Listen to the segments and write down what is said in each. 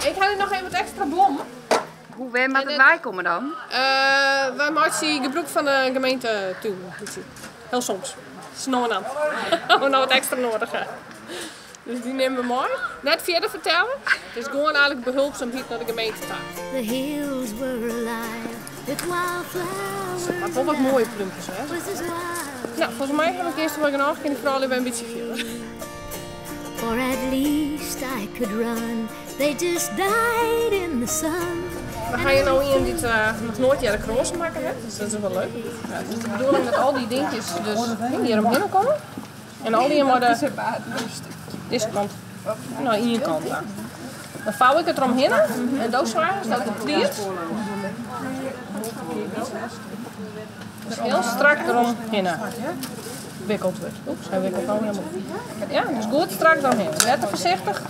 Ik ha noch even wat ekstra blommen. Hoe wêr moat it weikomme dan? Wy meitsje gebrûk fan de gemeentetún. Hiel soms. Sa no en dan. As we noch wat ekstra nedich ha. Dus dy nimme we mei. Net fierder fertelle. It is gewoan eigentlik behulpsumheid nei de gemeente ta. The hills were alive with wildflowers. Moat wol wat moaie plúmkes wêze. No, folgens my ha ik earst wol genôch. Kin de froulju wer in bytsje fierder. Or at least I could run. They just died in the sun. We ha hjir no ien dy't noch noait earder krânsen makke hat, dus dat is wol leuk. Het is de bedoeling dat al dy dinkjes dus hjir omhinne komme. En al dy mei de dizze kant, nei ien kant ta. Dan fou ik it deromhinne en do soargest dat it tried dus hiel strak deromhinne wikkeld wurdt. Oeps, hy wikkelt no helemaal. Ja, dus goed strak deromhinne. Net te foarsichtich.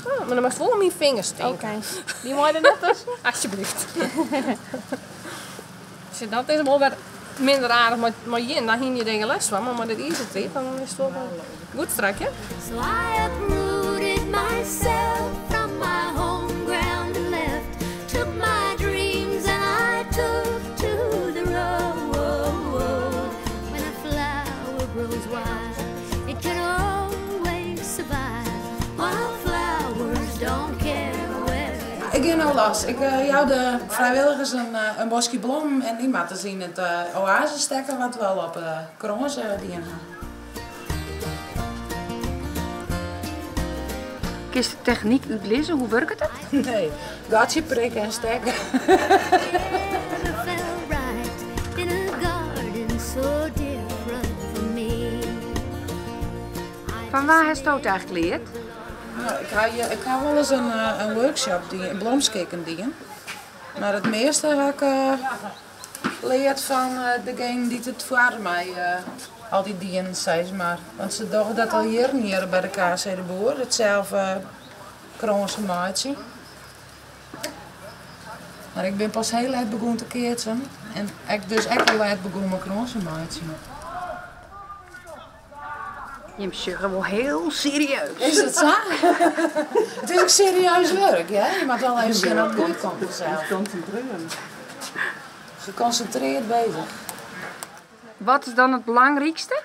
Oh, mar dan moatst wol oan myn fingers tinke. Dy mei der net tusken. Alsjeblieft. Sjoch, dat is wol wer minder aardich mei jin. Dan hiene je dingen lêst fan, mar mei dit izertried dan is it wol goed strak, ja? So I uprooted myself from my home ground and left. Took my dreams and I took to the road. When a flower grows wild, it can always survive. Wildflowers don't care where. Ik gean no los. Ik jou de frijwilligers in boskje blommen en dy moatte se yn it oase stekke wat we al op de krânse dien ha. Kinst de technyk útlizze? Hoe wurket it? Nee, gatsje prikke en stekke. Never felt right in a garden so different from me. Fan wa hasto it eigentlik leard? No, ik ha wolris in workshop dien, in blomskikken dien. Mar it measte ha ik leard fan degene dy't it foar my altyd dienen, sis mar. Want se dogge dat al jierren hjir by de KC de Boer, it sels krânsen meitsjen. Mar ik bin pas hiel let begûn te keatsen en ek dus ek al let begûn mei krânsen meitsjen. Jim sjogge wol hiel serieus. Is it sa? It is ek serieus wurk, hear. Je moatte wol even sjen oft it goed komt fansels. Gekonsintreerd bezich. Wat is dan it belangrykste?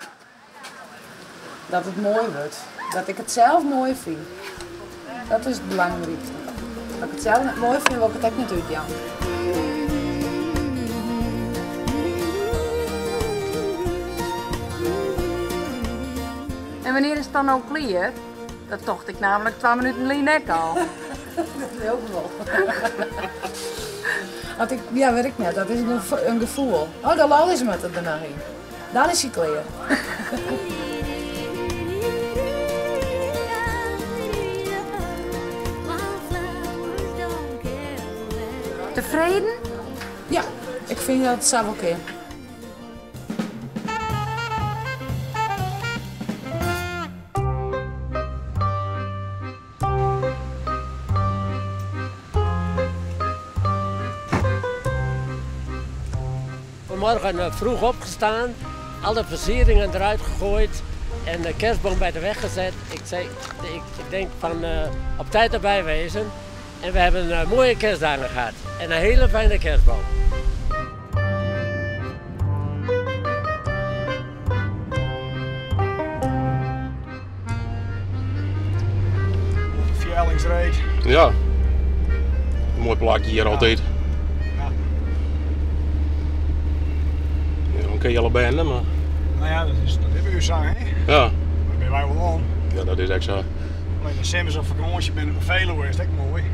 Dat it moai wurdt. Dat ik it sels moai fyn. Dat is it belangrykste. As ik it sels net moai fyn, wol ik it ek net útjaan. En wannear is it dan no klear? Dat tocht ik namelijk twa minuten lyn ek al. Dat leau ik wol. Want ik, ja, wit ik net. Dat is in gefoel. Oh, de lollies moatte der noch yn. Dan is hy klear. Tefreden? Ja, ik fyn dat it sa wol kin. Vanmorgen vroeg opgestaan, alle versieringen eruit gegooid en de kerstboom bij de weg gezet. Ik zei, ik denk van op tijd erbij wezen. En we hebben mooie kerstdagen gehad en een hele fijne kerstboom. Fjellingsreed. Ja. Moai plakje hjir altyd. Ja. Ja, dan kin je alle bern, mar. No ja, dat is by ús sa, hè? Ja. Dêr binne wy wol oan. Ja, dat is ek sa. Alleen de simmers op fakânsje binne op de Veluwe is it ek moai.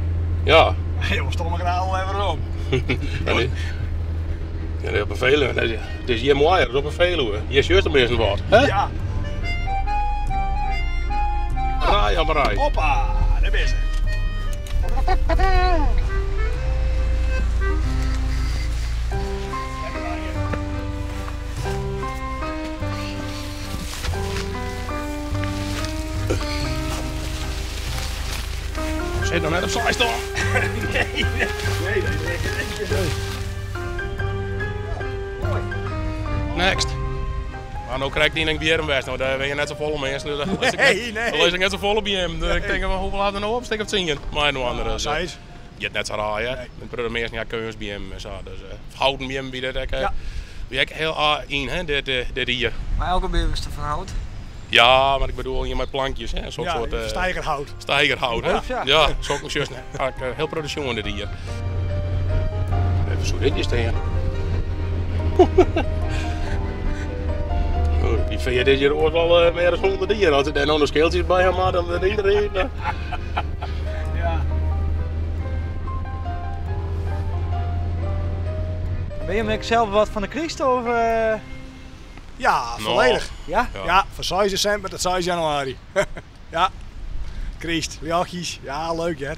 Ja. Je wolst toch noch graach wol even werom. Ja, op de Veluwe. It is hjir moaier as op de Veluwe. Hjir sjochst teminsten wat. Hè? Ja. Rij op rij. Hoppa, dêr binne se. Sit noch net op seis toch? Nee, nee, nee, nee. Next. Ah, no krekt yn in bjirm west, no dêr wenje net safolle minsken, dus dêr lizze Nee, nee. Der lizze net safolle beammen. Dus ik tink, hoefolle ha der no op? In stik of 10 mei inoar. Ja, Dus, seis. Giet net sa raar, hear. Nee. In protte minsken ha keunstbeammen en sa. Dus houten beammen wie dit ek, Ja. wie ek hiel yn, hè, dit jier. Maar elke beam is te van hout. Ja, mar ik bedoel hier mei plankjes, hè, so'n Ja, soart, steigerhout. Steigerhout, hè? Ja. Ja, ja, sokken sjochst ha ik hiel protte sjoen dit jier. Even soe dit hjir stean. Oh, die veer dit jier oars al mear as 100 jier. As se dêr no noch skeeltsjes by ha moatte om deryn te riden. Ja. Ben je ek sels wat fan de kryst of? Ja, No. volledig. Ja? Ja. Ja, van 6 december tot 6 januari. Ja. Kryst, ljochtsjes. Ja, leuk hè.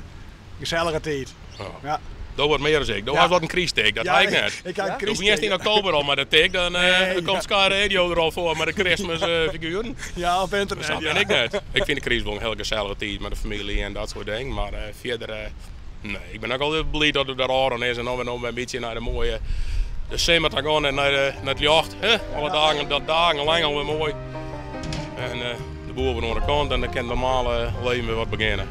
Gezellige tijd. Ja. Ja. Dat wordt meer dan ik. Dat Ja. was wat een krysttik, dat Ja, had ik net. Ik had Ja? een Doe eerst in oktober al maar de tik, dan, Nee, dan komt ja. Sky Radio er al voor met de Christmas figuren. Ja, op internet. Dat ja. ben ik net. Ik vind de kerst wel een heel gezellige tijd met de familie en dat soort dingen. Maar verder, nee, ik ben ook altijd blij dat het daar aan is en dan weer nog een beetje naar de mooie de simmer te gaan en naar het jacht. Hè? Alle dagen, dat dagen lang alweer mooi. En de boer wordt aan de kant en dan kan het normale leven weer wat beginnen.